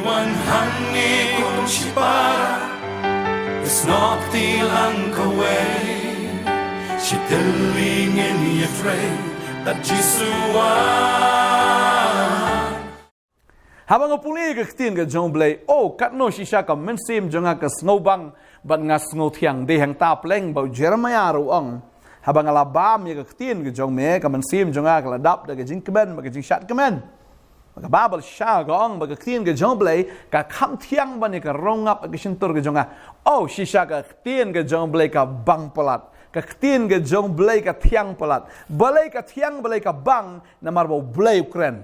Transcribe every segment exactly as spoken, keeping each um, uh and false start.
Wan hangne kum shipara, is not the lang kaway. Shitili ngin ye trei, that Jesu wan. Haba nga pule ka ktien ka jong Blei, oh, katno shisha ka mynsiem jong nga ka sngewbang, bad nga sngewthiang, dei hangta pleng ba u Jeremiah ruh u ong. Haba nga la bam ïa ka ktien ka jong me, ka mynsiem jong nga ka la dap da ka jingkmen, bad ka jingshad kmen. Ka Baibl shisha ka ong ba ka ktien ka jong Blei ka kham thiang ban ïa ka rong ap ka shyntur ka jong nga. Oh, shisha ka ktien ka jong Blei ka bang palat. Ka ktien ka jong Blei ka thiang palat. Balei ka thiang, balei ka bang, namar ba u Blei u kren.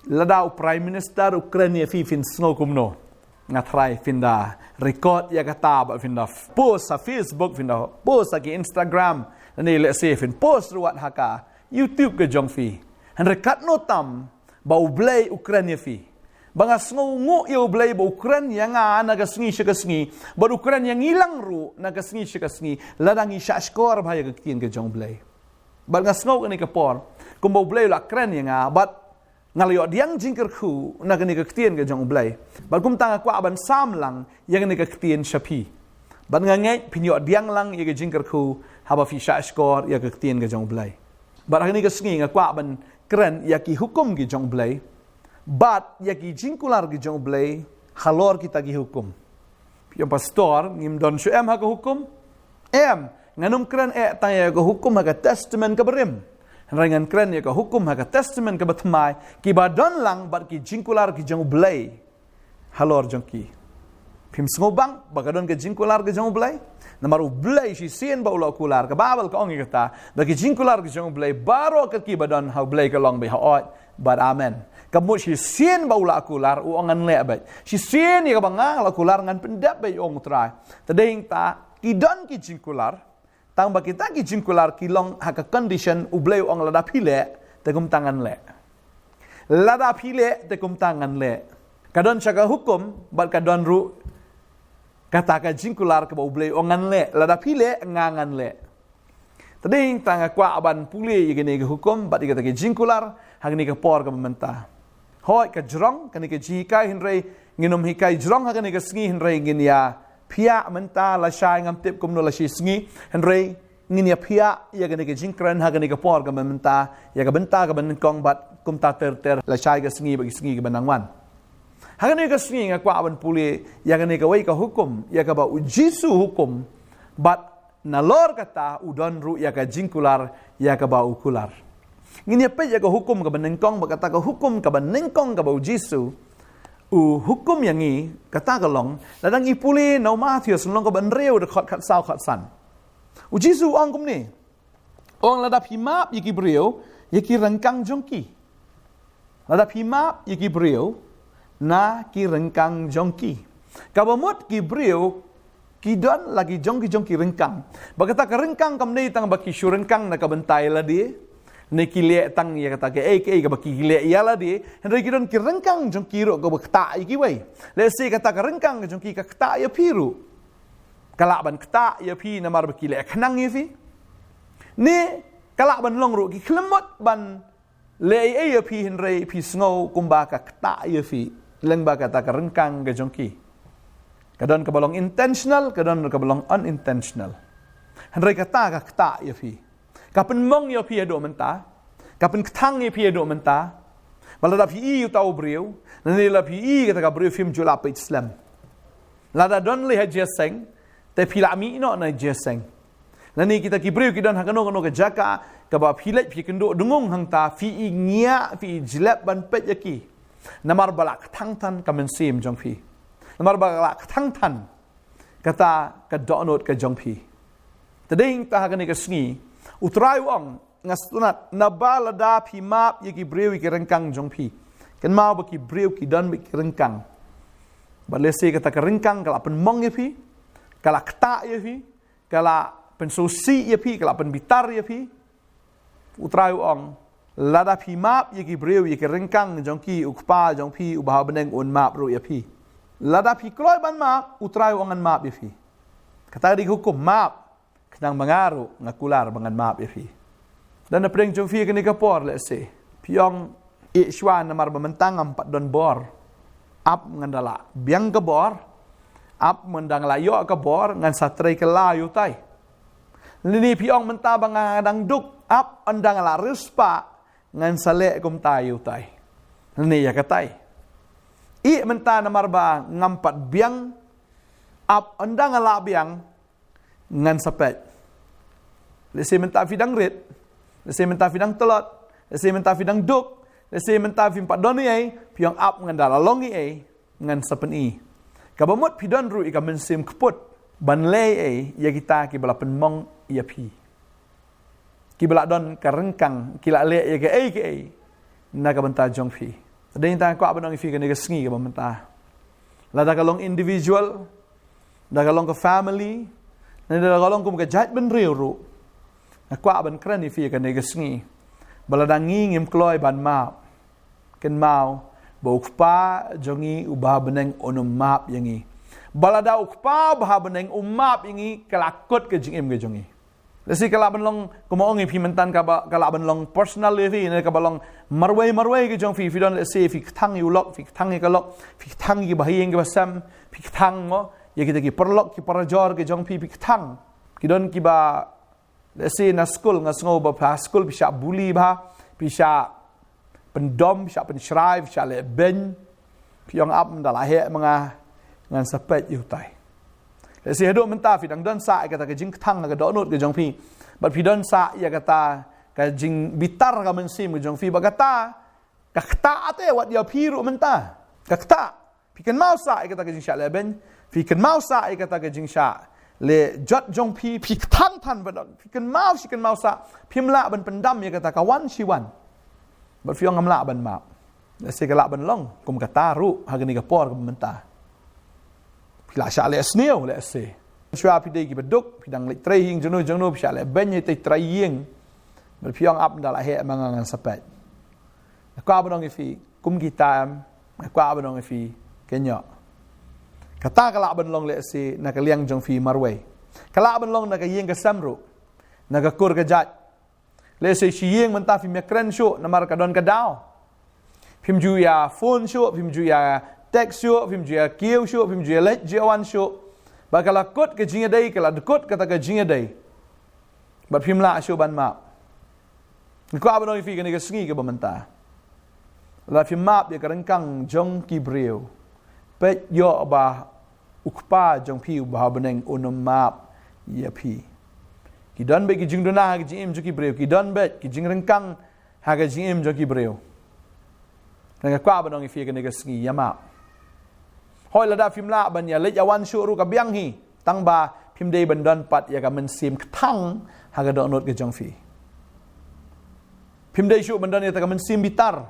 Lada u Prime Minister u kren ïa phi, phin sngew kumno? Nga tharai phin da record ïa kata bad phin da post ha Facebook, phin da post ha ki Instagram. Lane lehse phin post ruh wat ha ka YouTube ka jong phi. Hynrei katno tam ba u Blei u kren ïa phi. Ba nga sngewnguh ïa u Blei ba u kren ïa nga na ka sngi sha ka sngi. Bad u kren ïa ngi lang ruh na ka sngi sha ka sngi. Lada ngi shahshkor bha ïa ka ktien ka jong Blei. Bad nga sngew kane ka por kumba u Blei u la kren ïa nga. Bad nga la ïoh pdiang jingkyrkhu na kane ka ktien ka jong u Blei. Bad kumta nga kwah ban sam lang ïa kane ka ktien sha phi. Bad nga ngeit phin ïoh pdiang lang ïa ka jingkyrkhu haba phi shahshkor ïa ka ktien ka jong u Blei. Bad ha kane ka sngi nga kwah ban kren ïa ki hukum ki jong u Blei. Bad ïa ki jingkular ki jong u Blei halor kita ki hukum. Phi ong, Pastor, ngim don shuh em ha ka hukum? Em, ngan ym kren eh tang ïa ka hukum ha ka Testament kaba rim. Hynrei ngan kren ïa ka hukum ha ka Testament kaba thymmai, kiba don lang bad ki jingkular ki jong u Blei halor jong ki. Phim sngewbang ba ka don ka jingkular ka jong u Blei? Namar u Blei shisien ba u la kular, ka Baibl ka ong ïa kata, ba ki jingkular ki jong u Blei baroh ka kiba don ha u Blei ka long beit ha oid bad amen. Ka mut shisien ba u la kular, u ong ngan leh beit. Shisien ïa kaba nga la kular ngan pyndep beit, u ong u Trai. Te dei hangta ki don ki jingkular, tang ba kita ki jingkular ki long ha ka condition u Blei u ong lada phi leh, te kumta ngan leh. Lada phi leh, te kumta ngan leh. Ka don sha ka hukum, bad ka don ruh kata ka jingkular kaba u Blei u ong ngan leh, lada phi leh, nga ngan leh. Te dei hangta nga kwah ban pule ïa kane ka hukum, bad ïa kata ka jingkular, ha kane ka por kaba mynta. Hooid ka jrong, kane ka jinghikai, hynrei ngin ym hikai jrong ha kane ka sngi, hynrei ngin ïa phiah mynta lashai, ngam tip kumno lashai sngi, hynrei ngin ïa phiah ïa kane ka jingkren ha kane ka por kaba mynta, ïa ka bynta kaba nyngkong bad kumta ter ter lashai ka sngi bad ki sngi kiba nang wan. Ha kane ka sngi nga kwah ban pule ïa kane kawei ka hukum, ïa kaba u Jisu hukum, bad nalor kata u don ruh ïa ka jingkular, ïa kaba u kular. Ngin ïa peit ïa ka hukum kaba nyngkong, bad kata ka hukum kaba nyngkong kaba u Jisu u hukum ïa ngi, kata ka long, lada ngi pule na u Mathaios lynnong kaba hynriew, dkhot khatsaw khatsan. U Jisu u ong kumne. U ong lada phi map ïa ki briew ïa ki ryngkang jong ki. Lada phi map ïa ki briew na ki ryngkang jong ki. Kaba mut ki briew ki don la ki jong ki jong ki ryngkang. Bad kata ka ryngkang kam dei tang ba ki shu ryngkang na ka bynta ïa lade, ne ki leh tang ïa kata kaei kaei kaba ki leh ïa lade. Hynrei ki don ki ryngkang jong ki ruh kaba ktah ïa kiwei. Lehse kata ka ryngkang jong ki ka ktah ïa phi ruh. Ka lah ban ktah ïa phi namar ba ki leh khnang ïa phi. Ne ka lah ban long ruh ki khlem mut ban leh ei ei ïa phi, hynrei phi sngew kumba ka ktah ïa phi lyngba kata ka ryngkang ka jong ki. Ka don kaba long intentional, ka don kaba long unintentional. Hynrei kata ka ktah ïa phi. Ka pynmong ïa phi haduh mynta. Ka pynkthang ïa phi haduh mynta. Ba lada phi i uta u briew, lane lada phi i kata ka briew, phim ju lah peit slem. Lada don lei ha jingseng, te phi lah mih noh na jingseng. Lane kita ki briew ki don ha kano kano ka jaka kaba phi leit phi kynduh dngung hangta, phi i ngiah, phi i jlep ban peit ïa ki. Namar ba la kthang than ka mynsiem jong phi. Namar ba la kthang than kata ka dohnud ka jong phi. Te dei hangta ha kane ka sngi u Trai u ong, nga sngewtynnat, naba lada phi map ïa ki briew ïa ki ryngkang jong phi. Kynmaw ba ki briew ki don bad ki ryngkang. Bad lehse kata ka ryngkang ka la pynmong ïa phi, ka la ktah ïa phi, ka la pynsngewsih ïa phi, ka la pynbitar ïa phi. U Trai u ong, lada phi map ïa ki briew ïa ki ryngkang jong ki, u Kpa jong phi uba ha bneng un map ruh ïa phi. Lada phi kloi ban map, u Trai u ong ngan map ïa phi. Kata ka dei ka hukum, map. Khnang ba nga ruh nga kular ba ngan map ïa phi. Lada na pdeng jong phi kane ka por, lehse phi ong, ïeh shuwa namar ba mynta ngam pat don bor. Ap ngan da lah biang ka bor, ap mynta nga lah ïoh ka bor, ngan sa trei kylla ïa utai. Lane phi ong mynta ba nga dang duk, ap ynda nga lah riewspah, ngan sa leh kumta ïa utai. Lane ïa katai. Ïeh mynta namar ba ngam pat biang, ap ynda nga lah biang, ngan sa peit. Lehse mynta phi dang rit, lehse mynta phi dang tlot, lehse mynta phi dang duk, lehse mynta phim pat don ei ei, phi ong ap ngan da lah long ei ei, ngan sa pyni. Kaba mut phi don ruh ïa ka mynsiem kput ban leh ei ei ïa kita kiba la pynmong ïa phi, kiba la don ka ryngkang, ki la leh ïa kaei kaei na ka bynta jong phi. Dei tang kwah ban ong ïa phi kane ka sngi kaba mynta, lada ka long individual, lada ka long ka family, lada ka long kum ka jaitbynriew ruh, nga kwah ban kren ïa phi kane ka sngi ba lada ngi ngim kloi ban map, kynmaw ba u Kpa jong ngi uba ha bneng un ym map ïa ngi. Ba lada u Kpa uba ha bneng um map ïa ngi, ka la kut ka jingim ka jong ngi. Lehse ka lah ban long, kumba ong ïa phi mynta, kaba, ka lah ban long personal ïa phi, ne kaba long marwei marwei ka jong phi. Phi don, lehse phi kthang ïa u lok, phi kthang ïa ka lok, phi kthang ïa kiba ha ïing kiba sem, phi kthang mo ïa kita ki paralok ki parajor ka jong phi, phi kthang. Ki don kiba, lehse na skul, nga sngew ba ha skul phi shah bully bha, phi shah pyndom, phi shah pynshrai, phi shah leh beiñ. Phi ong ap ynda la heh ma nga, ngan sa peit ïa utai. Lehse haduh mynta phi dang don sah ïa kata ka jingkthang ha ka dohnud ka jong phi, bad phi don sah ïa kata ka jingbitar ha ka mynsiem ka jong phi, bad kata ka ktah te wat ïa phi ruh mynta. Ka ktah. Phi kynmaw sah ïa kata ka jingshah leh beiñ, phi kynmaw sah ïa kata ka jingshah leh jot jong phi, phi kthang than bad phi kynmaw shi kynmaw sah, phim lah ban pyndam ïa kata, ka wan shi wan. Bad phi ong ngam lah ban map. Lehse ka lah ban long kum kata ruh ha kane ka por kaba mynta. Phi la shah leh sniew, lehse shuwa phi dei kiba duk, phi dang leit trei ha ïing jong no jong no, phi shah leh beiñ ha itei i trai ïing. Bad phi ong ap ynda la heh ma nga, ngan sa peit. Nga kwah ban ong ïa phi, kum kita em, nga kwah ban ong ïa phi, kynnoh. Kata ka lah ban long lehse na ka liang jong phi marwei. Ka lah ban long na ka ïing ka sem ruh, na ka kur ka jait. Lehse shi ïing mynta phim ïa kren shuh namar ka don ka daw. Phim ju ïa phone shuh, phim ju ïa text shuh, phim ju ïa kiew shuh, phim ju ïa leit ju ïa wan shuh. Bad ka la kut ka jingïadei, ka la dkut kata ka jingïadei. Bad phim lah shuh ban map. Nga kwah ban ong ïa phi kane ka sngi kaba mynta, lada phim map ïa ka ryngkang jong ki briew, peit ïoh ba u Kpa jong phi uba ha bneng un ym map ïa phi. Ki don beit ki jingduna ha ka jingim jong ki briew, ki don beit ki jingryngkang ha ka jingim jong ki briew. Nga kwah ban ong ïa phi kane ka sngi, ïa map. Hooid, lada phim lah ban ïa leit ïa wan shuh ruh ka biang hi, tang ba phim dei ban don pat ïa ka mynsiem kthang ha ka dohnud ka jong phi. Phim dei shuh ban don ïa ka mynsiem bitar,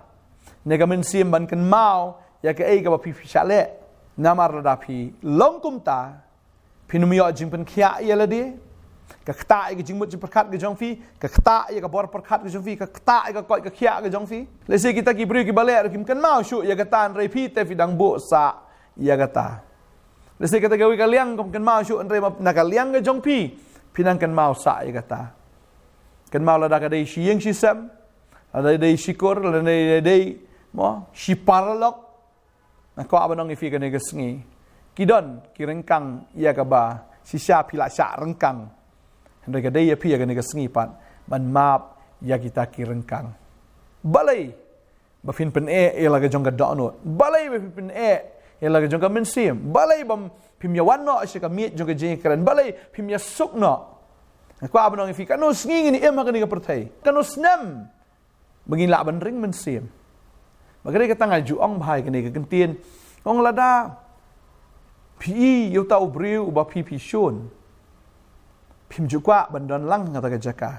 ne ka mynsiem ban kynmaw ïa kaei kaba phi, phi shah leh. Namar lada phi long kumta, phin ym ïoh jingpynkhiah ïa lade. Ka ktah ïa ka jingmut jingpyrkhat ka jong phi, ka ktah ïa ka bor pyrkhat ka jong phi, ka ktah ïa ka koit ka khiah ka jong phi. Lehse kita ki briew kiba leh ruh kim kynmaw shuh ïa kata, hynrei phi te phi dang buh sah ïa kata. Lehse kata kawei ka liang kam kynmaw shuh, hynrei ma na ka liang ka jong phi, phi nang kynmaw sah ïa kata. Kynmaw lada ka dei shi ïing shi sem, lada dei shi kur, lada dei, dei, dei mo shi paralok. Nga kwah ban ong ïa phi kane ka sngi, ki don ki ryngkang ïa kaba shisha phi la shah ryngkang. Hynrei ka dei ïa phi ïa kane ka sngi pat ban map ïa kita ki ryngkang. Balei ba phin pyneh ïa la ka jong ka dohnud? Balei ba phin pyneh ïa la ka jong ka mynsiem? Balei ba phim ïa wan noh sha ka miej jong ka jingkren? Balei phim ïa suk noh? Nga kwah ban ong ïa phi, kano sngi ngin ïa im ha kane ka pyrthei? Kano snem ba ngin lah ban ring mynsiem? Ba ka dei kata nga ju ong bha ïa kane ka kyntien. Ong lada phi i ïa uta u briew uba phi, phi shun, phim ju kwah ban don lang ha kata ka jaka.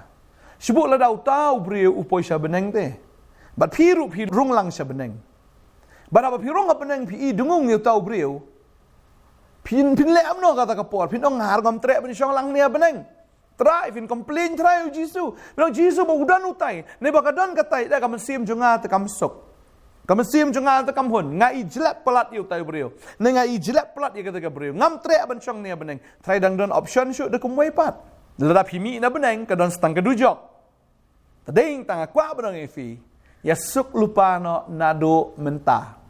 Shu buh lada uta u briew u poi sha bneng te, bad phi ruh phi rung lang sha bneng. Bad haba phi rung ha bneng phi i dngung ïa uta u briew, phin, phin leh kumno kata ka por? Phin ong, nga ruh ngam treh ban shong lang hangne ha bneng. Trai, phin complain Trai, u Jisu. Phin ong, Jisu, ba u don utai, ne ba ka don katai, da ka mynsiem jong nga te kam suk. Ka mynsiem jong nga te kam hun. Nga i jlep palat ïa utai u briew, ne nga i jlep palat ïa kata ka briew. Ngam treh ban shong hangne ha bneng. Trai dang don option shuh da kumwei pat. Lada phi mih na bneng ka don sa tang ka dujok. Te dei tang nga kwah ban ong ïa phi, ïa suk lypa noh naduh mynta.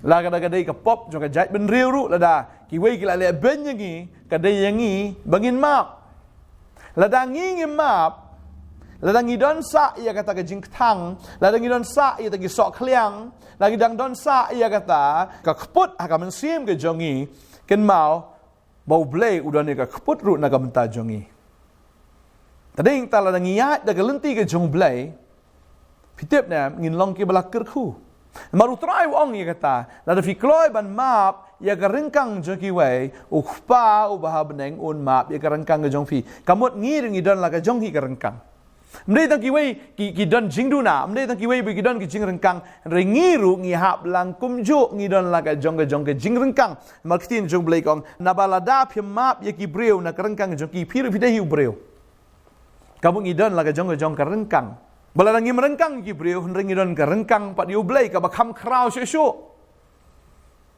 La ka da ka dei ka pop jong ka jaitbynriew ruh, lada kiwei ki la leh beiñ ïa ngi, ka dei ïa ngi ba ngin map. Lada ngi ngim map, lada ngi don sah ïa kata ka jingkthang, lada ngi don sah ïa kata ki sohkhliang, lada ngi dang don sah ïa kata ka kput ha ka mynsiem ka jong ngi, kynmaw ba U Blei u don ïa ka kput ruh na ka bynta jong ngi. Te dei nangta lada ngi ïaid da ka lynti ka jong U Blei, phi tip ne, ngin long kiba la kyrkhu. Namar U Trai u ong ïa kata, lada phi kloi ban map ïa ka ryngkang jong kiwei, U Kpa uba ha bneng un map ïa ka ryngkang ka jong phi. Ka mut ngi ruh ngi don la ka jong ngi ka ryngkang. Ym dei tang kiwei ki, ki don jingduna, ym dei tang kiwei ba ki don ki jingryngkang, hynrei ngi ruh ngi hap lang kumjuh, ngi don la ka jong ka jong ka jingryngkang. Namar ka ktien jong U Blei ka ong, naba lada phim map ïa ki briew na ka ryngkang jong ki, phi ruh phi dei hi u briew. Ka mut ngi don la ka jong ka jong ka ryngkang. Ba lada ngim ryngkang ïa ki briew, hynrei ngi don ka ryngkang pat ïa U Blei kaba kham khraw shuh shuh.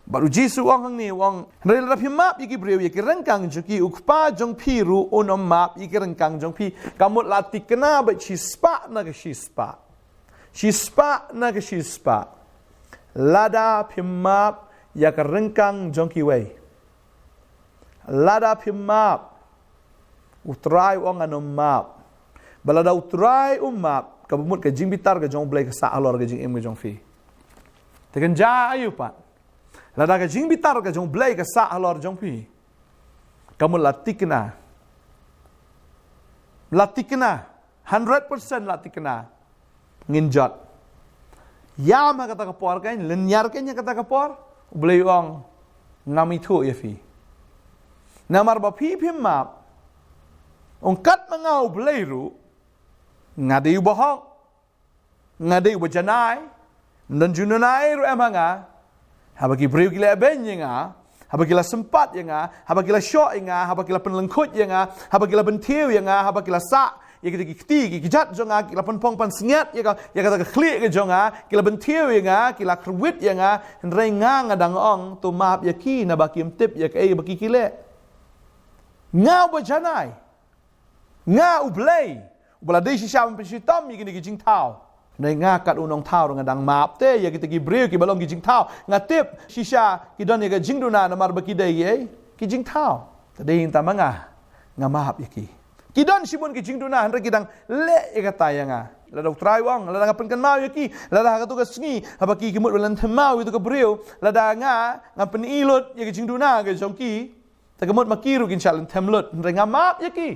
Bad U Jisu u ong hangne, u ong, hynrei lada phim map ïa ki briew ïa ki ryngkang jong ki, U Kpa jong phi ruh un ym map ïa ki ryngkang jong phi. Ka mut la thikna bad shispah na ka shispah. Shispah na ka shispah. Lada phim map ïa ka ryngkang jong kiwei, lada phim map, U Trai u ong ngan ym map. Ba lada U Trai um map, kaba mut ka jingbitar ka jong U Blei ka sah halor ka jingim ka jong phi. Te kan jia aïu pat? Lada ka jingbitar ka jong U Blei ka sah halor jong phi, ka mut la thikna. La thikna. Hundred percent la thikna. Ngin jot. Ïam ha kata ka por kein, lynñiar kein ha kata ka por, U Blei u ong, ngam ithuh ïa phi. Namar ba phi phim map, ong katba nga U Blei ruh, nga dei uba hok, nga dei uba janai, ym don jingduna ei ruh em ha nga, haba ki briew ki leh beiñ ïa nga, haba ki la sympat ïa nga, haba ki la shoh ïa nga, haba ki la pynlyngkhuit ïa nga, haba ki la bynthiew ïa nga, haba ki la sah ïa kita ki kti ki kjat jong nga, ki la pynpong pynsngiat ïa ka, ïa kata ka khlieh ka jong nga, ki la bynthiew ïa nga, ki la kyrwit ïa nga, hynrei nga, nga dang ong, to map ïa ki, naba kim tip ïa kaei ba ki ki leh. Nga uba janai, nga U Blei uba la dei shisha ban pynshitom ïa kine ki jingthaw. Hynrei nga kat u nongthaw ruh nga dang map te ïa kita ki briew kiba long ki jingthaw. Nga tip shisha ki don ïa ka jingduna namar ba ki dei ei, ki jingthaw. Te dei nangta ma nga, nga map ïa ki. Ki don shibun ki jingduna hynrei ki dang leh ïa kata ïa nga. Lada U Trai u ong, lada nga pynkynmaw ïa ki, lada ha kato ka sngi, haba ki ki mut ban lynthem maw ïa kato ka briew, lada nga, ngan pyni lut ïa ka jingduna ka jong ki, te ka mut ma ki ruh kin shah lynthem lut, hynrei nga map ïa ki.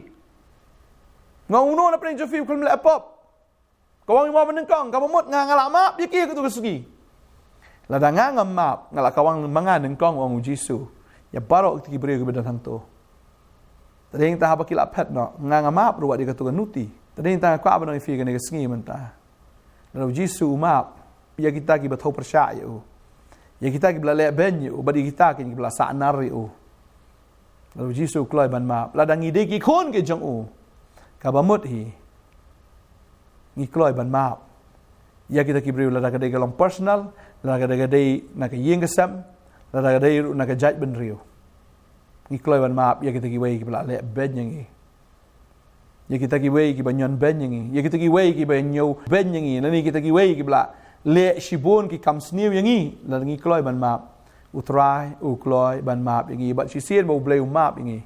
Nga ong, uno na pdeng jong phi u khlem leh pop, ka wan ïa u map nyngkong, kaba mut nga, nga la map ïa ki ha kato ka sngi. Lada nga ngam map, nga la ka wan ma nga nyngkong, u ong U Jisu, ïa baroh kita ki briew kiba don hangto. Te dei nangta haba ki la phet noh, nga, nga map ruh wat ïa kato ka nuti. Te dei nangta nga kwah ban ong ïa phi kane ka sngi mynta, lada U Jisu u map ïa kita kiba thew pyrshah ïa u, ïa kita kiba la leh beiñ ïa u, bad ïa kita kiba la sah nar ïa u, lada U Jisu u kloi ban map, lada ngi dei ki khun ki jong u, kaba mut hi, ngi kloi ban map ïa kita ki briew, lada ka dei ka long personal, lada ka dei, ka dei na ka ïing ka sem, lada ka dei ruh na ka jaitbynriew. Ngi kloi ban map ïa kita kiwei kiba la leh beiñ ïa ngi, ïa kita kiwei kiba ñion beiñ ïa ngi, ïa kita kiwei kiba ñiew beiñ ïa ngi, lane kita kiwei kiba la leh shibun ki kam sniew ïa ngi, lada ngi kloi ban map, U Trai u kloi ban map ïa ngi. Bad shisien ba U Blei u map ïa ngi,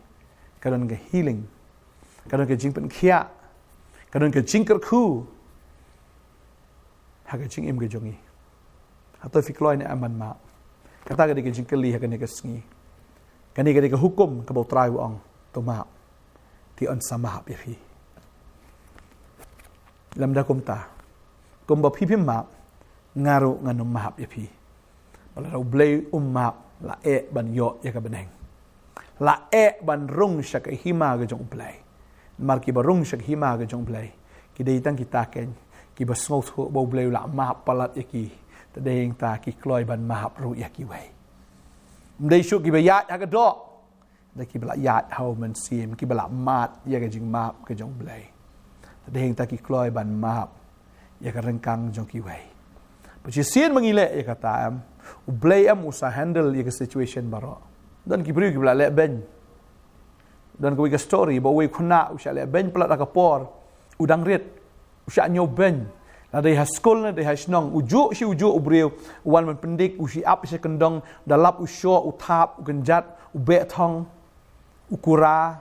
ka don ka healing, ka don ka jingpynkhiah, ka don ka jingkyrkhu ha ka jingim ka jong ngi. Hato phi kloi ne em ban map? Kata ka dei ka jingkylli ha kane ka sngi. Kane ka dei ka hukum kaba U Trai u ong, to map, te yn sa map ïa phi. Lymda kumta, kumba phi phim map, nga ruh ngan ym map ïa phi. Ba lada U Blei um map, la eh ban ïoh ïa ka bneng, la eh ban rung sha ka hima ka jong U Blei. Namar kiba rung sha ka hima ka jong U Blei, ki dei tang kita kein kiba sngewthuh ba U Blei u la map palat ïa ki. Te dei nangta ki kloi ban map ruh ïa kiwei. Ym dei shuh kiba ïaid ha ka doh, da kiba la ïaid ha u mynsiem, kiba la mad ïa ka jingmap ka jong U Blei. Te dei nangta ki kloi ban map ïa ka ryngkang jong kiwei. Ba shisien ma ngi leh ïa kata, em, U Blei em u sa handle ïa ka situation baroh. Don ki briew kiba la leh beiñ. Don kawei ka story ba uwei u khynnah u shah leh beiñ palat ha ka por u dang rit. U shah ñiew beiñ. Na dei ha skul, na dei ha shnong, u juh shi u juh u briew, u wan ban pyndik, u shi ap shi kyndong, da lap u shoh, u thap, u kynjat, u beh thong, u kura,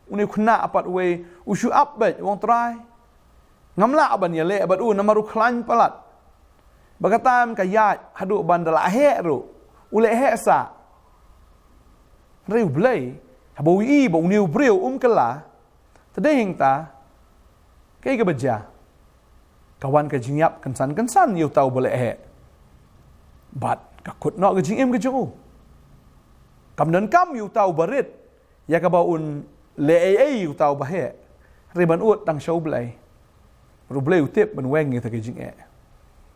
une u khynnah pat uwei, u shu ap beit, u ong Trai. Ngam lah ban ïaleh bad u, namar u khlaiñ palat. Ba ka taem ka ïaid, haduh ban da la heh ruh, u leh heh sah. Hynrei U Blei, haba u ïohi ba une u briew um kylla, te dei hangta, kaei kaba jia? Ka wan ka jingïap kynsan kynsan ïa uta uba leh heh. Bad ka kut noh ka jingim ka jong u. Kam donkam ïa uta uba rit ïa kaba un leh ei ei ïa uta uba heh. Hynrei ban ud tang sha U Blei. Bad U Blei u tip ban weng ïa kata ka jingeh.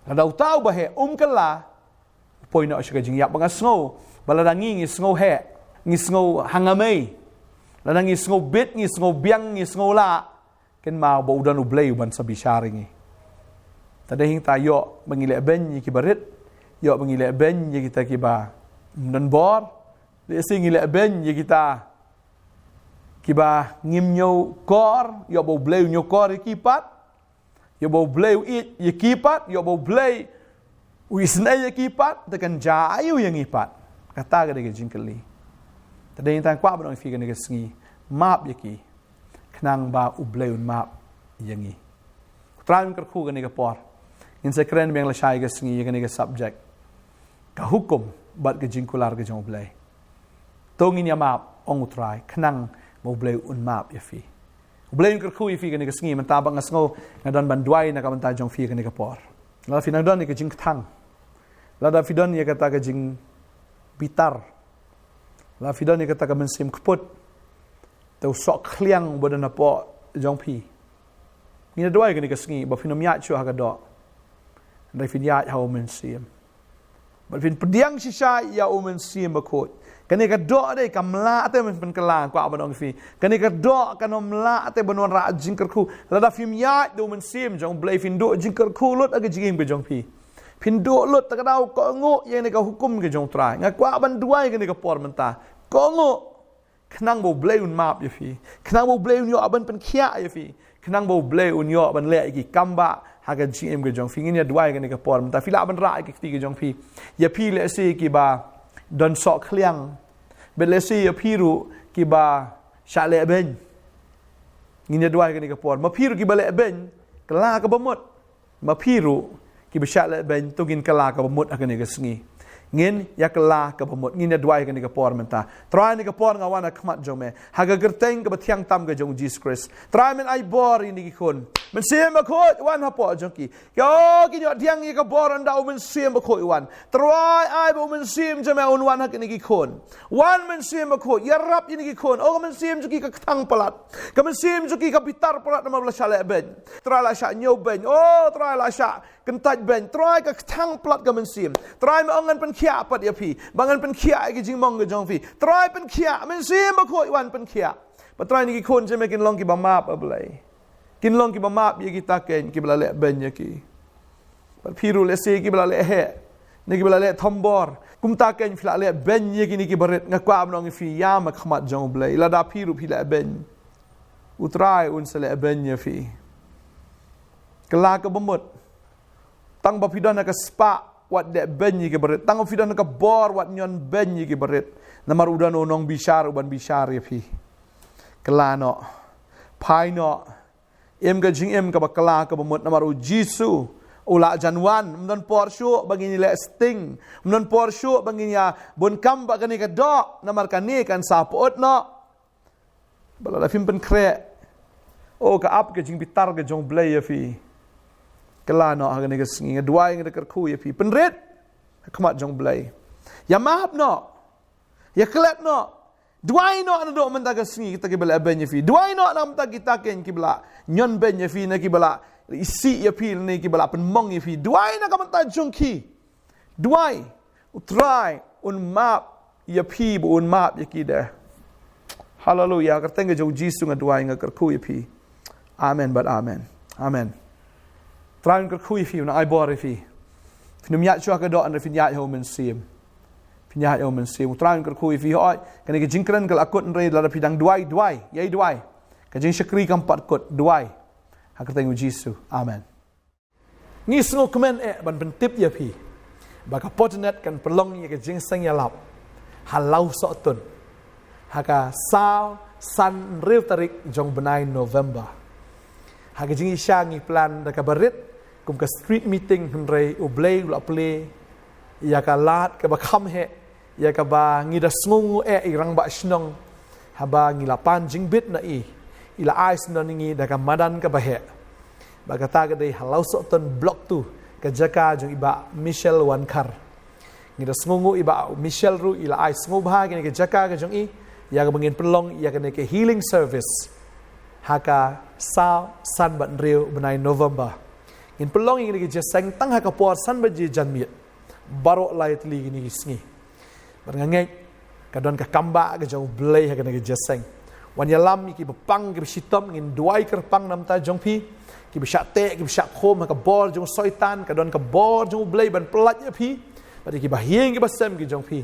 Lada uta uba heh um kylla, u poi noh sha ka jingïap. Ba nga sngew ba lada ngi, ngi sngew heh, ngi sngew hangamei, lada ngi sngew bit, ngi sngew biang, ngi sngew lah, kynmaw ba u don U Blei uban sa bishar ïa ngi. Te dei hangta, ïoh ba ngi leh beiñ ïa kiba rit, ïoh ba ngi leh beiñ ïa kita kiba ym don bor, lehse ngi leh beiñ ïa kita kiba ngim ñiewkor, ïoh ba U Blei u ñiewkor ïa ki pat, ïoh ba U Blei u ïeit ïa ki pat, ïoh ba U Blei u isynei ïa ki pat, te kan jia aïu ïa ngi pat? Kata ka dei ka jingkylli. Te dei hangta nga kwah ban ong ïa phi kane ka sngi, map ïa ki, khnang ba U Blei un map ïa ngi. Ko Trai, ngin kyrkhu kane ka por. Ngin sa kren biang lashai ka sngi ïa kane ka subject, ka hukum bad ka jingkular ka jong U Blei. To ngin ïa map, ong U Trai, khnang ba U Blei un map ïa phi. U Blei un kyrkhu ïa phi kane ka sngi. Mynta ba nga sngew nga don ban duwai na ka bynta jong phi kane ka por. Lada phi nang don ïa ka jingkthang, lada phi don ïa kata ka jingbitar, lada phi don ïa kata ka mynsiem kput, te u soh khliang uba don hapoh jong phi. Ngin ïa duwai kane ka sngi ba phin ym ïaid shuh ha ka doh, hynrei phin ïaid ha U Mynsiem. Bad phin pdiang shisha ïa U Mynsiem Bakhuid. Kane ka doh dei kam lah te ban pynkylla, kwah ban ong ïa phi. Kane ka doh kan ym lah te ban wanrah jingkyrkhu lada phim ïaid da U Mynsiem jong U Blei. Phin duh jingkyrkhu lut ha ka jingim ka jong phi. Phin duh lut, te ka daw kohnguh ïa kane ka hukum ka jong U Trai. Nga kwah ban duwai kane ka por mynta, kohnguh, khnang ba U Blei un map ïa phi, khnang ba U Blei un ïoh ban pynkhiah ïa phi, khnang ba U Blei un ïoh ban leh ïa ki kam ba ha ka jingim ka jong phi. Ngin ïa duwai kane ka por mynta. Phi lah ban rah ïa ki kti ka jong phi. Ïa phi lehse kiba don soh khliang, bad lehse ïa phi ruh kiba shah leh beiñ. Ngin ïa duwai kane ka por. Ma phi ruh kiba leh beiñ, kylla kaba mut. Ma phi ruh kiba shah leh beiñ, to ngin kylla kaba mut ha kane ka sngi. Ngin ïa kylla kaba mut. Ngin ïa duwai kane ka por mynta. Trai, kane ka por nga wan ha khmat jong me ha ka kyrteng kaba thiang tam ka jong U Jisu Khrist. Trai, men ai bor ïa kine ki khun. Mynsiem Bakhuid, wan hapoh jong ki. Ïa ki ñiuh diang ïa ka bor ynda U Mynsiem Bakhuid u wan. Trai, ai ba U Mynsiem jong me un wan ha kine ki khun. Wan Mynsiem Bakhuid, ïarap ïa kine ki khun. Oh, ka mynsiem jong ki ka kthang palat. Ka mynsiem jong ki ka bitar palat namar ba la shah leh beiñ. Trai, la shah ñiew beiñ. Oh Trai, la shah kyntait beiñ. Trai, ka kthang palat ka mynsiem. Trai, me ong ngan pynkhiah pat ïa phi. Ba ngan pynkhiah ïa ki jingmong ka jong phi. Trai, pynkhiah. Mynsiem Bakhuid, wan pynkhiah. Ba Trai, kine ki khun jong me kin long kiba map, A Blei. Kin long kiba map ïa kita keiñ kiba la leh beiñ ïa ki. Bad phi ruh lehse kiba la leh heh, ne kiba la leh thombor. Kumta keiñ phi la leh beiñ ïa kine kiba rit. Nga kwah ban ong ïa phi, ïam ha khmat jong U Blei. Lada phi ruh phi leh beiñ, U Trai un sa leh beiñ ïa phi. Kylla kaba mut. Tang ba phi don ha ka spah wat leh beiñ ïa kiba rit. Tang ba phi don ha ka bor wat ñion beiñ ïa kiba rit. Namar u don u nongbishar uban bishar ïa phi. Kylla noh. Phai noh. Im ka jingim kaba kylla kaba mut namar U Jisu u la jan wan. Ym don por shuh ba ngin ïa leh sting. Ym don por shuh ba ngin ïa bun kam bad kane ka doh, namar kane kan sa pyut noh. Ba lada phim pynkhreh, oh, ka ap ka jingbitar ka jong U Blei ïa phi. Kylla noh ha kane ka sngi. Nga duwai, nga da kyrkhu ïa phi. Pynrit ha khmat jong U Blei. Ïa map noh. Ïa klet noh. Duwai noh naduh mynta ka sngi kita kiba la beiñ ïa phi. Duwai noh na ka bynta kita keiñ kiba la ñion beiñ ïa phi, ne kiba la isih ïa phi, ne kiba la pynmong ïa phi. Duwai na ka bynta jong ki. Duwai. U Trai un map ïa phi bad un map ïa ki de. Haleluya. Kyrteng ka jong U Jisu nga duwai, nga kyrkhu ïa phi. Amen bad amen. Amen. Trai un kyrkhu ïa phi, un ai bor ïa phi. Phin ym ïaid shuh ha ka doh, hynrei phin ïaid ha U Mynsiem. Phin ïaid ha U Mynsiem. U Trai un kyrkhu ïa phi. Hooid, kane ka jingkren ka la kut, hynrei lada phi dang duwai, duwai. Ïai duwai. Ka jingshakri kam pat kut, duwai. Ha kyrteng U Jisu. Amen. Ngi sngewkmen eh ban pyntip ïa phi ba ka Potternet kan pynlong ïa ka jingïaseng ïalap ha Lawsohtun ha ka saw, san, hynriew tarik jong bnai November. Ha ka jingïaishah ngi plan da kaba rit kum ka street meeting, hynrei U Blei u la plie ïa ka lad kaba kham heh, ïa kaba ngi da sngewnguh eh i rangbah shnong, haba ngi la pan jingbit na i, i la ai syndon ïa ngi da ka madan kaba heh. Ba kata ka dei ha Lawsohtun Block two, ka jaka jong i Bah Michelle Wankhar. Ngi da sngewnguh i Bah Michelle ruh i la ai sngewbha kane ka jaka ka jong i ïa kaba ngin pynlong ïa kane ka healing service ha ka saw, san bad hynriew bnai November. Ngin pynlong ïa kane ka jingïaseng tang ha ka por san baje janmiet baroh lai tylli kine ki sngi. Bad nga ngeit ka don ka kambah ka jong U Blei ha kane ka jingïaseng. Wan ïalam ïa kiba pang kiba shitom, ngin duwai kyrpang namar jong phi. Kiba shah teh, kiba shah khum ha ka bor jong u Soitan, ka don ka bor jong U Blei ban pyllait ïa phi. Bad ïa kiba ïeng kiba sem ki jong phi.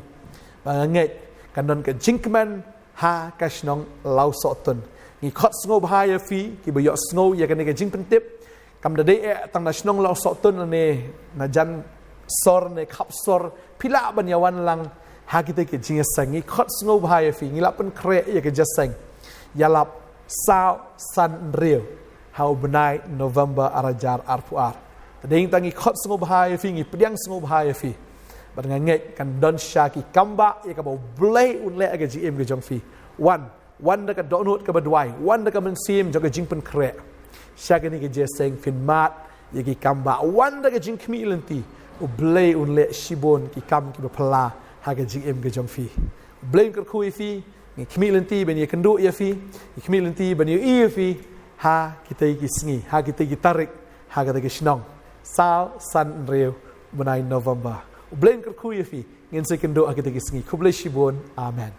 Bad nga ngeit kan don ka jingkmen ha ka shnong Lawsohtun. Ngi khot sngewbha ïa phi kiba ïohsngew ïa kane ka jingpyntip. Kam da dei eh tang na shnong Lawsohtun ne na jan sor ne khap sor, phi lah ban ïawan lang ha kita ki jingïaseng. Ngi khot sngewbha ïa phi, ngi la pynkhreh ïa ka jingïaseng ïalap saw, san, hynriew ha u bnai November ar hajar arphew ar. Te dei tang ngi khot sngewbha ïa phi, ngi pdiang sngewbha ïa phi. Bad nga ngeit kan don shisha ki kambah ïa kaba U Blei un leh ha ka jingim ka jong phi. Wan, wan da ka dohnud kaba duwai, wan da ka mynsiem jong ka jingpynkhreh. Sha kane ka jingïaseng phin mad ïa ki kambah, wan da ka jingkhmih lynti. U Blei un leh shibun ki kam kiba phylla ha ka jingim ka jong phi. U Blei un kyrkhu ïa phi. Ngi khmih lynti ban ïakynduh ïa phi, ngi khmih lynti ban ïohi ïa phi ha kita ki sngi, ha kita ki tarik, ha kita ki shnong. Saw, san, hynriew bnai November. U Blei un kyrkhu ïa phi. Ngin sa ïakynduh ha kita ki sngi. Khublei shibun. Amen.